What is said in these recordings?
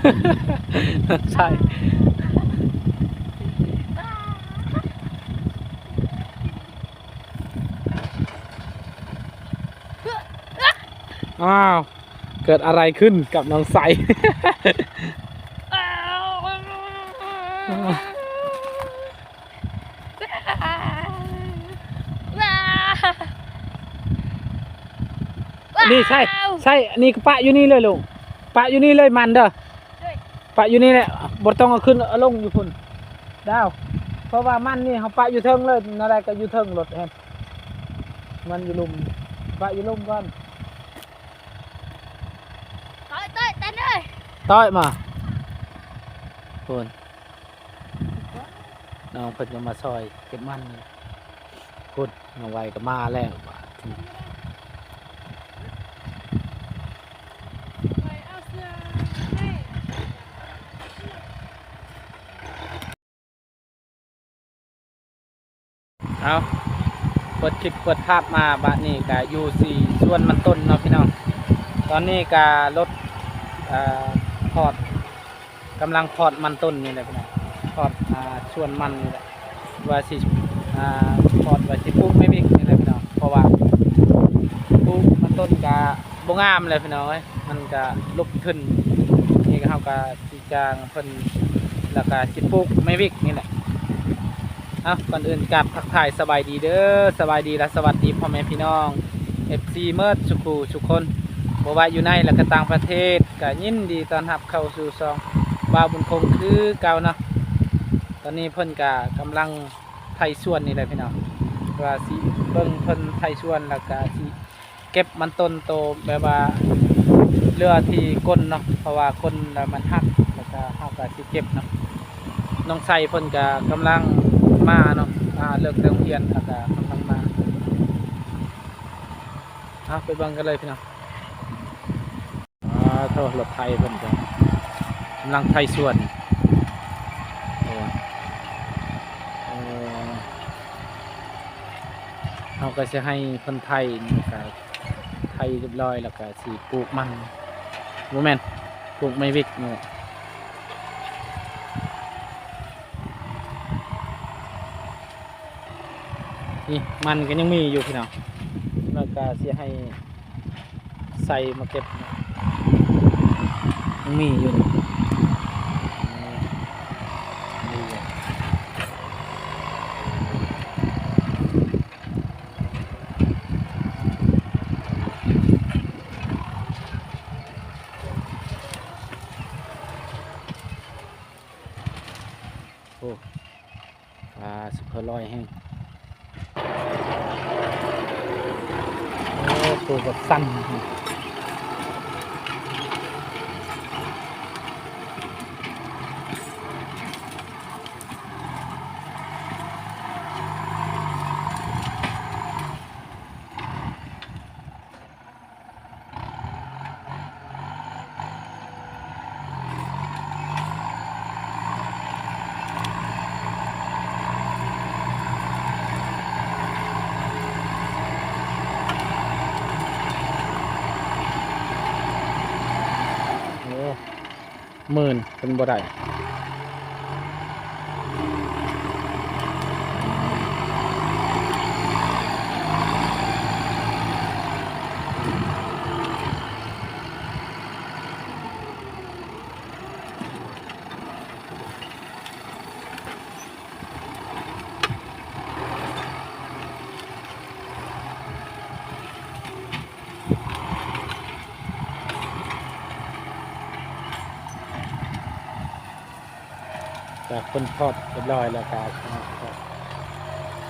ໃຊ່ ອ້າວ ເກີດອະໄລຂຶ້ນກັບນ້ອງໄຊ? ນີ້ໃສ່ ໃສ່ ອັນນີ້ກໍປະຢູ່ນີ້ເລີຍລູກ ປະຢູ່ນີ້ເລີຍມັນເດີ ປະຢູ່ນີ້ແຫຼະ ບໍ່ຕ້ອງເອົາຂຶ້ນເອົາລົງຢູ່ພຸ້ນດາວ ເພາະວ່າມັນນີ້ເຮົາປະຢູ່ເທິງເລີຍ ແນວໃດກໍຢູ່ເທິງໂລດ ມັນຢູ່ລຸ່ມ ປະຢູ່ລຸ່ມກ່ອນ ຕ້ອຍ ຕ້ອຍ ຕັນເອີຍ ຕ້ອຍມາ ພຸ້ນ ນ້ອງເພິ່ນກໍມາຊ່ອຍເກັບມັນ ພຸ້ນ ນ້ອງໄວກໍມາແລ້ວບາດນີ້. ເອົາ ເປີດຄລິບເປີດພາບມາ ບາດນີ້ກະຢູ່ທີ່ສວນມັນຕົ້ນເນາະພີ່ນ້ອງ. ຕອນນີ້ກະລົດ ເອີ ພອດ ກຳລັງພອດມັນຕົ້ນນີ້ແຫຼະພີ່ນ້ອງ ພອດ ອ່າ ສວນມັນນີ້ແຫຼະ ວ່າຊິ ອ່າ ພອດວ່າຊິປູກໄມ້ວິກນີ້ແຫຼະພີ່ນ້ອງ ເພາະວ່າປູກມັນຕົ້ນກະບໍ່ງາມແຫຼະພີ່ນ້ອງເອີຍ ມັນກະລົກຂຶ້ນ ນີ້ກະເຮົາກະຊິຈ້າງເພິ່ນ ແລ້ວກະຊິປູກໄມ້ວິກນີ້ແຫຼະ. ເອົ້າ ກ່ອນອື່ນກາບທັກທາຍສະບາຍດີເດີ ສະບາຍດີ ແລະ ສະຫວັດດີພໍ່ແມ່ພີ່ນ້ອງ ເອັຟຊີ ເໝິດສຸຂູສຸຄົນ ບໍ່ວ່າຢູ່ໃນ ແລະ ກະຕ່າງປະເທດ ກະຍິນດີຕ້ອນຮັບເຂົ້າສູ່ຊ່ອງບ່າວບຸນຄົງຄືເກົ່າເນາະ. ຕອນນີ້ເພິ່ນກະກຳລັງໄຖສວນນີ້ແຫຼະພີ່ນ້ອງ ວ່າຊິເບິ່ງເພິ່ນໄຖສວນ ແລ້ວກະຊິ ເກັບມັນຕົ້ນໂຕແບບວ່າເຫຼືອທີ່ກົ້ນເນາະ ເພາະວ່າກົ້ນລະມັນຫັກ ແລ້ວກະເຮົາກະຊິເກັບເນາະ. ນ້ອງໄຊເພິ່ນກະກຳລັງມາເນາະ ມາເລີກແຕ່ໂຮງຮຽນ ແລ້ວກະກຳລັງມາ. ເອົາ ໄປເບິ່ງກັນເລີຍພີ່ນ້ອງ. ອ່າ ໂທ້ ລົດໄຖເພິ່ນກໍກຳລັງໄຖສວນ ເອີ ເອີ ເຮົາກໍຊິໃຫ້ເພິ່ນໄຖ ນີ້ກໍໄຖຮຽບຮ້ອຍ ແລ້ວກໍຊິປູກມັນ ບໍ່ແມ່ນ ປູກໄມ້ວິກນີ້ແຫຼະ. ນີ້ມັນກໍຍັງມີຢູ່ພີ່ນ້ອງ ແລ້ວກໍຊິໃຫ້ ໃສ່ມາເກັບ ຍັງມີຢູ່ນີ້ ມີຢູ່ ໂອ້. ອ່າ ສຸກເຂົາລອຍແຮງ ໂອ້ ໂຕບັກສັນ ໂອ້ ໝື່ນເປັນບໍ່ໄດ້. ຈາກເພິ່ນພອດຮຽບຮ້ອຍແລ້ວກໍ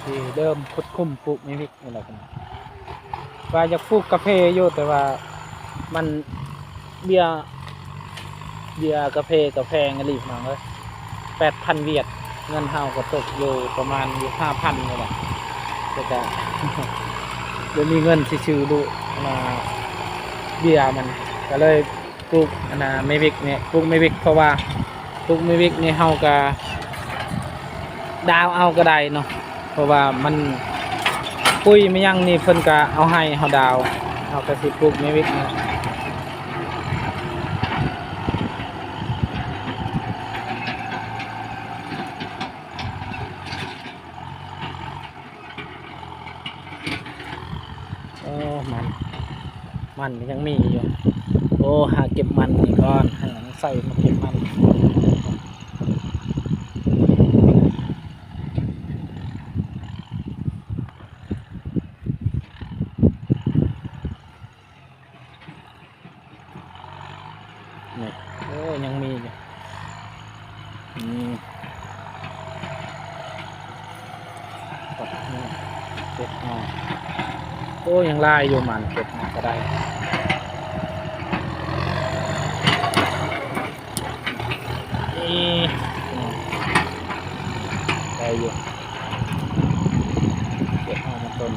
ຊິເລີ່ມຂຸດຂຸມປູກໄມ້ວິກນີ້ແຫຼະ ວ່າຢາກປູກກາເຟຢູ່ ແຕ່ວ່າມັນເບ້ຍ ເບ້ຍກາເຟກໍແພງອີ່ຫຼີພີ່ນ້ອງເອີຍ ແປດພັນຫວຽດ ເງິນເຮົາກໍຕົກຢູ່ປະມານຢູ່ຫ້າພັນນີ້ແຫຼະ ແລ້ວກໍບໍ່ມີເງິນຊິຊື້ລູກ ອ່າ ເບ້ຍມັນ ກໍເລີຍ ປູກອັນນ່າ ໄມ້ວິກນີ້ ປູກໄມ້ວິກ ເພາະວ່າປູກໄມ້ວິກນີ້ເຮົາກະດາວເອົາກໍໄດ້ເນາະ ເພາະວ່າມັນ ປຸ໋ຍມັນຫຍັງນີ້ເພິ່ນກະເອົາໃຫ້ເຮົາດາວ ເຮົາກະຊິປູກໄມ້ວິກນີ້. ມັນກໍຍັງມີຢູ່. ໂອ້ ຫາເກັບມັນນີ້ກ່ອນ ໃຫ້ນ້ອງໄຊມາເກັບມັນ. ນີ້ ໂອ້ ຍັງມີຢູ່. ອືມ ເກັບເອົາ. ໂອ້ ຍັງຫຼາຍຢູ່ ມັນເກັບມາກໍໄດ້. ນີ້ ອືມ ໄດ້ຢູ່ ເກັບເອົາມາຕົ້ນ.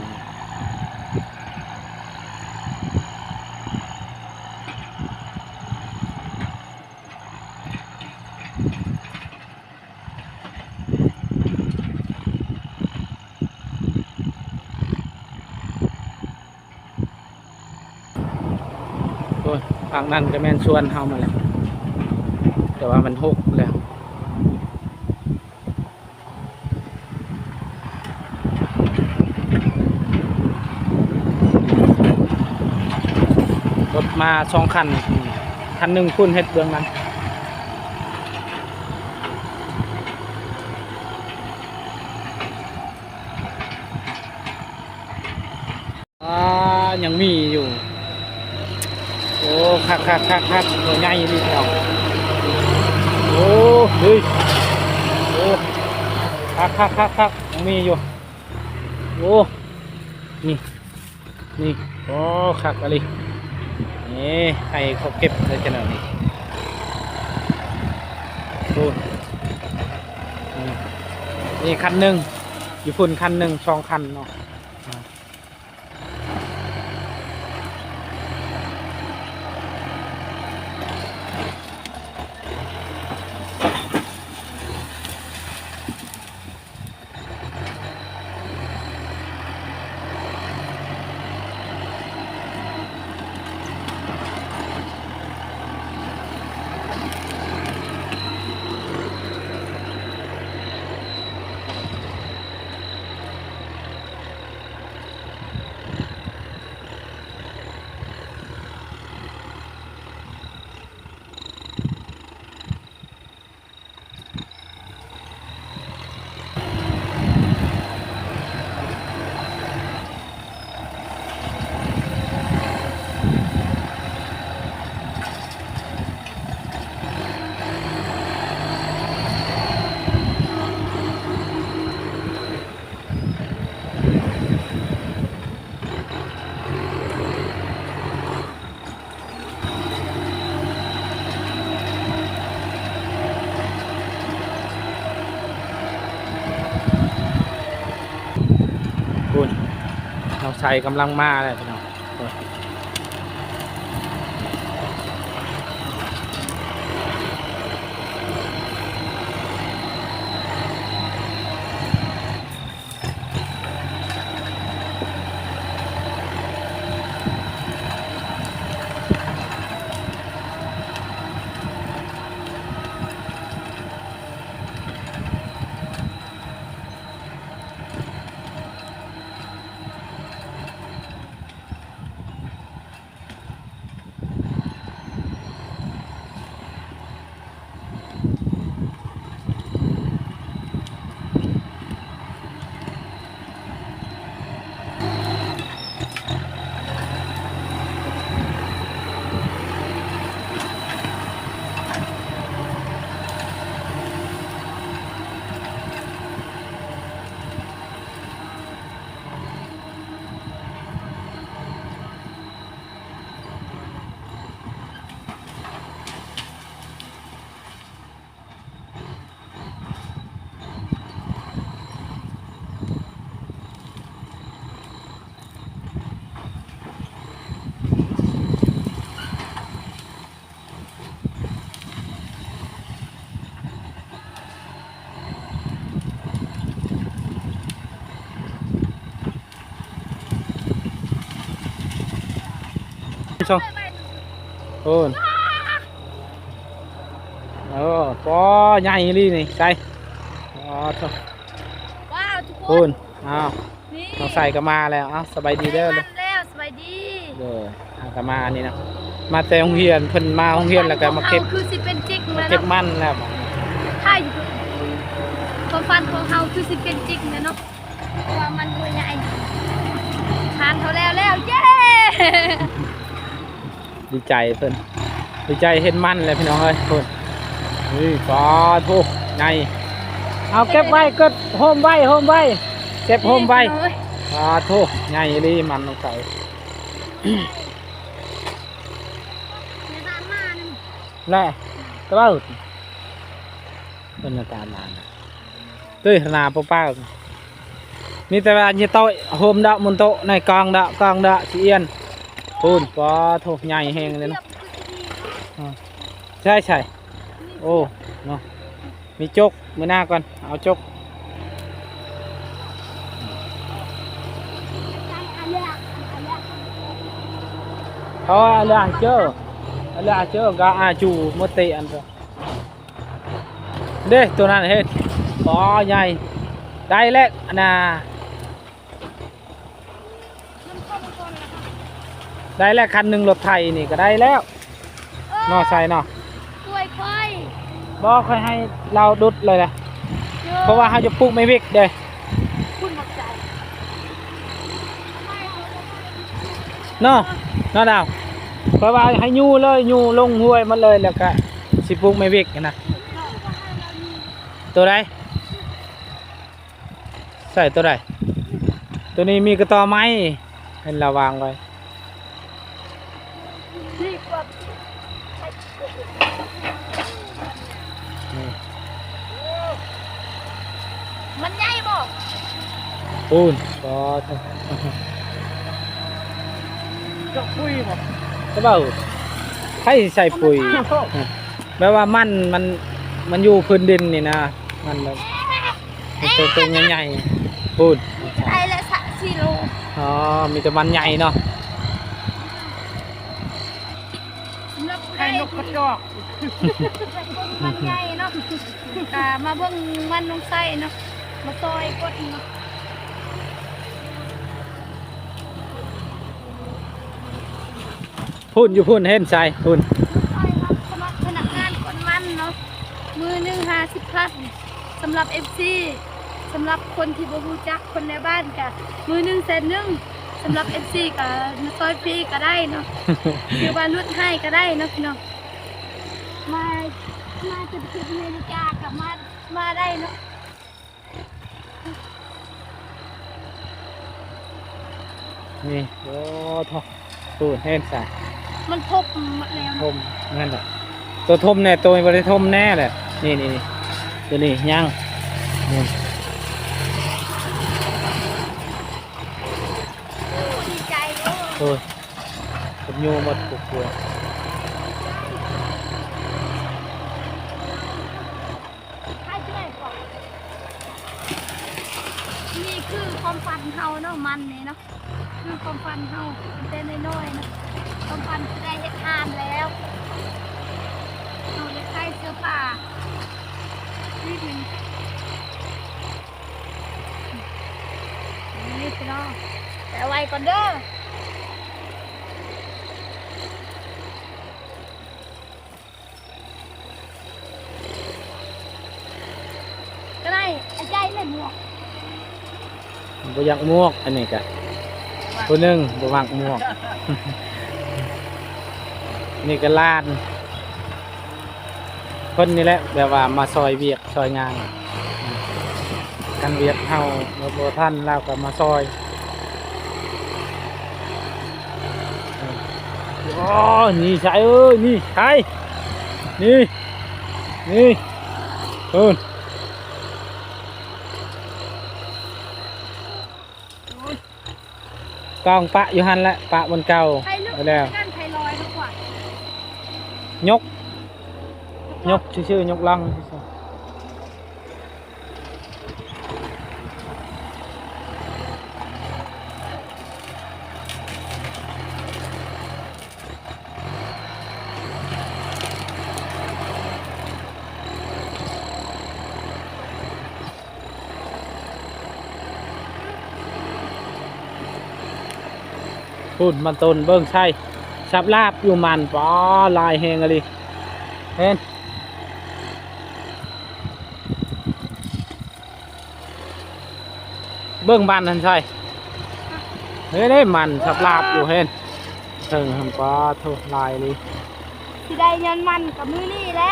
ໂອ້ຍ ທາງນັ້ນກໍແມ່ນສວນເຮົາມາແລ້ວ ແຕ່ວ່າມັນຫົກແລ້ວ. ລົດມາສອງຄັນ ຄັນໜຶ່ງພຸ້ນເຮັດເບື້ອງນັ້ນ. ອ່າ ຍັງມີຢູ່. ໂອ້ ຄັກໆໆໆ ຕົວໃຫຍ່ອີ່ຫຼີພີ່ນ້ອງ. ໂອ້ ເຮີ້ຍ ໂອ້ ຄັກໆໆໆ ຍັງມີຢູ່. ໂອ້ ນີ້ ນີ້ ໂອ້ ຄັກອີ່ຫຼີ. ນີ້ ໃຫ້ເຂົາເກັບໄດ້ຈັ່ງໃດນີ້. ໂອ້ ນີ້ ນີ້ຄັນໜຶ່ງ ຢູ່ພຸ້ນຄັນໜຶ່ງ ສອງຄັນເນາະ. ພຸ້ນ ນ້ອງໄຊກຳລັງມາແລ້ວພີ່ນ້ອງ. ໂອ້ຍ ໂອ້ ໂອ້ ປໍໃຫຍ່ອີ່ຫຼີນີ້ ໃສ່ ອໍ ໂທ້ ວ້າວ ທຸກຄົນ ພຸ້ນ ອ້າວ ນີ້ ນ້ອງໄຊກໍມາແລ້ວ. ເອົ້າ ສະບາຍດີເດີ ມາແລ້ວ ສະບາຍດີ. ໂດຍ ຫາກະມານີ້ເນາະ ມາແຕ່ໂຮງຮຽນ ເພິ່ນມາໂຮງຮຽນແລ້ວກະມາເກັບ ຄືຊິເປັນຈິງແລ້ວເນາະ ເກັບມັນແລ້ວ ຖ້າຢູ່ ຄວາມຝັນຂອງເຮົາຄືຊິເປັນຈິງແລ້ວເນາະ ເພາະວ່າມັນໜ່ວຍໃຫຍ່ ຜ່ານເຂົາແລ້ວ ແລ້ວ ເຢ້! ດີໃຈເພິ່ນ ດີໃຈເຫັນມັນແຫຼະພີ່ນ້ອງເອີຍ ພຸ້ນ ນີ້ ປາໂທ້ ໃຫຍ່ ເອົາເກັບໄວ້ ເກັບໂຮມໄວ້ ໂຮມໄວ້ ເກັບໂຮມໄວ້ ນີ້ພີ່ນ້ອງເອີຍ ປາໂທ້ ໃຫຍ່ອີ່ຫຼີ ມັນຕ້ອງໃສ່ ແລະ ຕະເບົາ ເພິ່ນນະຕາມມານະ ຕຸ້ຍ ໜ້າປາໆ ມີແຕ່ວ່າຊິໂຕະ ໂຮມດອກ ມຸນໂຕະ ໃນກອງດອກ ກອງດອກ ຊິອຽນ ພຸ້ນ ປາໂທ້ ໃຫຍ່ແຮງເລີຍນະ ໃສ່ໆ ໂອ້ ເນາະ ມີຈົກ ມື້ໜ້າກ່ອນ ເອົາຈົກ ເພາະວ່າອາເລອາເຈີ ອາເລອາເຈີ ກະອາຈູ ເມື່ອເຕະອັນ ເດ້ ໂຕນັ້ນເຮັດ ອໍ ໃຫຍ່ ໄດ້ແລ້ວ ອັນນ່າ ໄດ້ແລ້ວ ຄັນໜຶ່ງ ລົດໄຖນີ້ກະໄດ້ແລ້ວ ເອີ ເນາະ ໃສ່ເນາະ ຊ່ວຍຂ້ອຍ ບໍ່ ຂ້ອຍໃຫ້ລາວດຸດເລີຍແຫຼະ ເອີ ເພາະວ່າເຮົາຈະປູກໄມ້ວິກເດ້ ເນາະ ເນາະດາວ ຂ້ອຍວ່າໃຫ້ຍູ້ເລີຍ ຍູ້ລົງຫ້ວຍໝົດເລີຍ ແລ້ວກະຊິປູກໄມ້ວິກຫັ້ນນະ ໂຕໃດ ໃສ່ໂຕໃດ ໂຕນີ້ມີກະຕໍໄມ້ ເຫັນລະວາງໄວ້ ມັນໃຫຍ່ບໍ່? ປູນ ກໍ ເຈາະປຸ໋ຍບໍ່? ກະເບົາ ໃຜຊິໃສ່ປຸ໋ຍ ແບບວ່າມັນ ມັນ ມັນຢູ່ພື້ນດິນນີ້ນະ ມັນແບບ ໂຕ ໂຕໃຫຍ່ໆ ພຸ້ນ ໄດ້ລະສາມສີ່ໂລ ອໍ ມີແຕ່ມັນໃຫຍ່ເນາະ ສຳລັບຜູ້ໃດ ໄຂ່ນົກກະຈອກ ມັນໃຫຍ່ເນາະ ກະມາເບິ່ງມັນນ້ອງໄຊເນາະ ມາຊ່ອຍກົດເນາະ ພຸ້ນ ຢູ່ພຸ້ນ ເຫັນໃສ ພຸ້ນ ສະໝັກພະນັກງານກົດມັນເນາະ ມື້ໜຶ່ງຫ້າສິບພັນ ສຳລັບເອັຟຊີ ສຳລັບຄົນທີ່ບໍ່ຮູ້ຈັກ ຄົນໃນບ້ານກະມື້ໜຶ່ງແສນໜຶ່ງ ສຳລັບເອັຟຊີກະມາຊ່ອຍຟຣີກະໄດ້ເນາະ ຫຼືວ່າຫຼຸດໃຫ້ກະໄດ້ເນາະພີ່ນ້ອງ ມາ ມາຈາກປະເທດອາເມລິກາກະມາ ມາໄດ້ເນາະ. ນີ້ ໂອ້ໂທ້ ໂອ້ ເຫັນຊະ ມັນທົບໝົດແລ້ວເນາະ ທົບ ນັ້ນແຫຼະ ໂຕທົບແນ່ ໂຕບໍ່ໄດ້ທົບແນ່ແຫຼະ ນີ້ໆໆ ໂຕນີ້ຍັງ ນີ້ ໂອ້ ດີໃຈເດີ ໂອ້ຍ ເປັນໂຍໝົດທຸກຄົນ. ນີ້ຄືຄວາມຝັນເຮົາເນາະ ມັນນີ້ເນາະ ຄືຄວາມຝັນເຮົາຕັ້ງແຕ່ນ້ອຍໆເນາະ ຄວາມຝັນຄືໄດ້ເຮັດຮ້ານແລ້ວ ເຮົາຢາກໃສ່ເສື້ອຜ້າ ນີ້ເປັນ ນີ້ພີ່ນ້ອງ ແປໄວ້ກ່ອນເດີ. ກະໄດ້ ອາໃຈເລີຍໝວກ ບໍ່ຢາກໝວກ ອັນນີ້ກະ ຜູ້ໜຶ່ງບໍ່ມັກໝວກ ນີ້ກະຫຼານ ເພິ່ນນີ້ແຫຼະ ແບບວ່າມາຊ່ອຍວຽກຊ່ອຍງານ ຄັນວຽກເຮົາບໍ່ທັນ ລາວກະມາຊ່ອຍ. ໂອ້ ນີ້ຊາຍເອີຍ ນີ້ຊາຍ ນີ້ ນີ້ ເອີ ກອງປະຢູ່ຫັ້ນແຫຼະ ປະບ່ອນເກົ່າ ໄປແລ້ວ ໄປລອຍ ຍົກ ຍົກຊື່ໆ ຍົກລັງຊື່ໆ. ພຸ້ນມັນຕົ້ນເບິ່ງໃສ່ ສັບລາບຢູ່ມັນ ປາ ຫຼາຍແຮງອີ່ຫຼີ ເຫັນ ເບິ່ງມັນຫັ້ນໃສ່ ເຫັນເດ້ ມັນສັບລາບຢູ່ ເຫັນເທິງຫັ້ນ ປາໂທ້ ຫຼາຍອີ່ຫຼີ ຊິໄດ້ຍ້ອນມັນກະມື້ນີ້ແຫຼະ.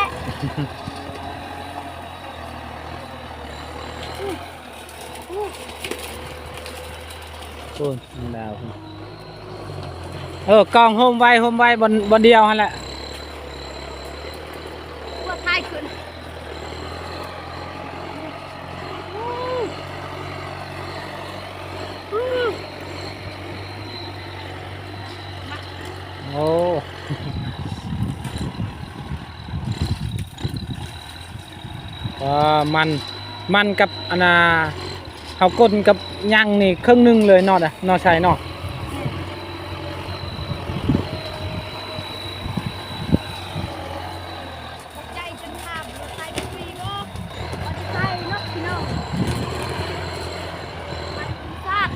ໂອ້ຍ ດາວ ເອີ ກ້ອງໂຮມໄວ້ ໂຮມໄວ້ ບ່ອນ ບ່ອນດຽວຫັ້ນແຫຼະ ກວດຖ່າຍຂຶ້ນ ໂອ້. ເອີ ມັນ ມັນກັບອັນນ່າ ເຮົາກົ້ນກັບຫຍັງນີ້ເຄິ່ງໜຶ່ງເລີຍເນາະ ເນາະໄຊເນາະ ໃຈຈົນຂາດ ບໍ່ໃສ່ບໍ່ມີບໍ່ ບໍ່ໄດ້ໃສ່ເນາະພີ່ນ້ອງ ມັນສາດ.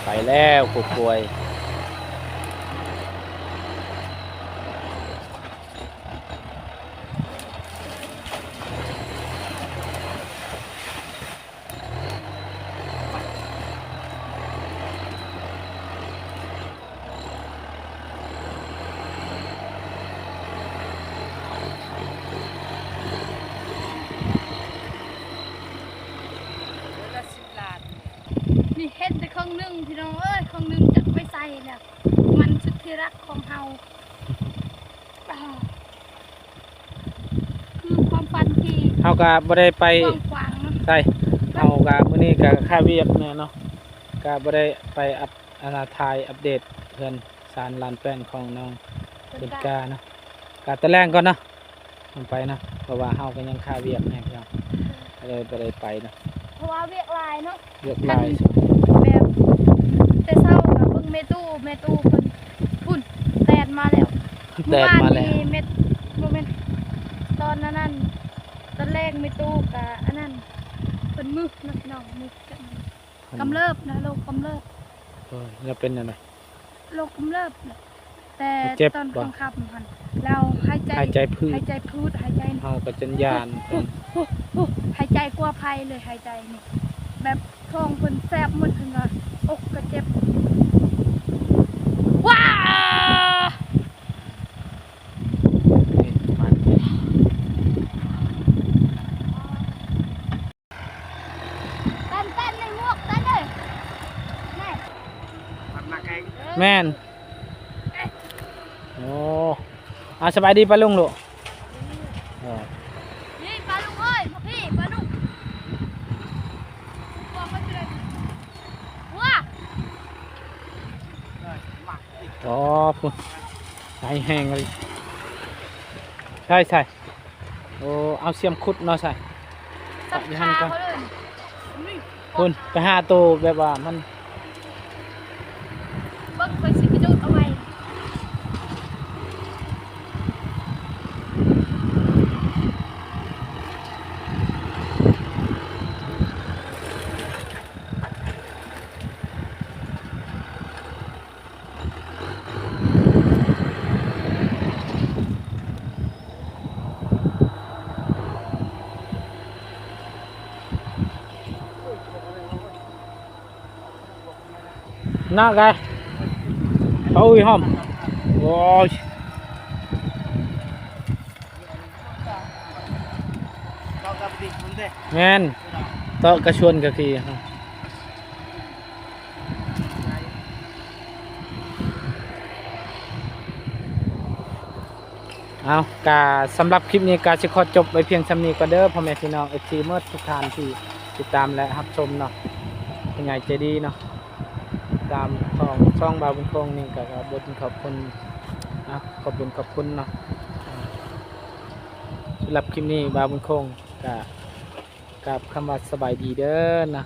ໄປແລ້ວ ຜູ້ປ່ວຍ. ນີ້ເຫັນແຕ່ເຄິ່ງໜຶ່ງພີ່ນ້ອງເອີຍ ເຄິ່ງໜຶ່ງຈັກໄປໃສແລ້ວ ມັນສຸດທີ່ຮັກຂອງເຮົາ ອ່າ ຄືຄວາມຝັນທີ່ ເຮົາກະບໍ່ໄດ້ໄປ ກວ້າງເນາະ ໃຊ່ ເຮົາກະມື້ນີ້ກະຄາວຽກແດ່ເນາະ ກະບໍ່ໄດ້ໄປອັບ ອັນນ່າ ຖ່າຍອັບເດດເຮືອນຊານລານແປ້ນຂອງນ້ອງຕົ້ນກ້າເນາະ ກະຕອນແລງກ່ອນເນາະ ໄປເນາະ ເພາະວ່າເຮົາກະຍັງຄາວຽກແດ່ພີ່ນ້ອງ ກະເລີຍບໍ່ໄດ້ໄປເນາະ ເພາະວ່າວຽກຫຼາຍເນາະ ວຽກຫຼາຍ ແບບແຕ່ເຊົ້າກະເບິ່ງແມ່ຕູ້ ແມ່ຕູ້ເພິ່ນ ພຸ້ນແລ່ນມາແລ້ວ ແລ່ນມາແລ້ວ ມື້ວານນີ້ແມ່ ບໍ່ແມ່ນ ຕອນນັ້ນ ຕອນແລງແມ່ຕູ້ກະອັນນັ້ນ ເພິ່ນມຶເນາະພີ່ນ້ອງ ມຶ ກຳເລີບນະ ໂລກກຳເລີບ ໂອ້ຍ ລາວເປັນແນວໃດ? ໂລກກຳເລີບແຫຼະ ແຕ່ຕອນຄ່ຳໆຫັ້ນ ລາວຫາຍໃຈ ຫາຍໃຈຜືດ ຫາຍໃຈຜືດ ຫາຍໃຈ ເຮົາກະຈົນຢ້ານ ຫາຍໃຈກວ່າໃຜເລີຍ ຫາຍໃຈນີ້ ແບບທ້ອງເພິ່ນແສບໝົດ ເພິ່ນວ່າ ອົກກະເຈັບ ວ້າ ເຕັ້ນໆ ໃນໝວກເຕັ້ນເລີຍ ແມ່ນ ໂອ້ ອ່າ ສະບາຍດີປ້າລຸງລູກ ເອີ ນີ້ປ້າລຸງເອີຍ ມາພີ້ປ້າລຸງ ວ້າ ອໍ ພຸ້ນ ຫຼາຍແຮງເລີຍ ໃຊ່ ໃຊ່. ໂອ້ ເອົາສ່ຽມຂຸດເນາະ ໃສ່ ຕັດຂາເຂົາເລີຍ ພຸ້ນ ໄປຫາໂຕແບບວ່າມັນ ເບິ່ງ ຂ້ອຍຊິໄປດູດເອົາໄວ້. ໜັກໄດ໋ ເອົາອີກຫອມ ໂອ້ຍ ແມ່ນ ເຕາະກະຊວນກະຂີ່. ເອົາ ກະສຳລັບຄລິບນີ້ກະຊິຂໍຈົບໄວ້ພຽງສ່ຳນີ້ກ່ອນເດີ ພໍ່ແມ່ພີ່ນ້ອງ ເອັຟຊີ ໝົດທຸກທ່ານທີ່ຕິດຕາມ ແລະ ຮັບຊົມເນາະ ຜູ້ໃຫຍ່ໃຈດີເນາະ ຕາມຊ່ອງ ຊ່ອງບ່າວບຸນຄົງນີ້ກະ ກະຂອບຄຸນ ຂອບບຸນຂອບຄຸນເນາະ ສຳລັບຄລິບນີ້ບ່າວບຸນຄົງກະ ກາບຄຳວ່າສະບາຍດີເດີນະ.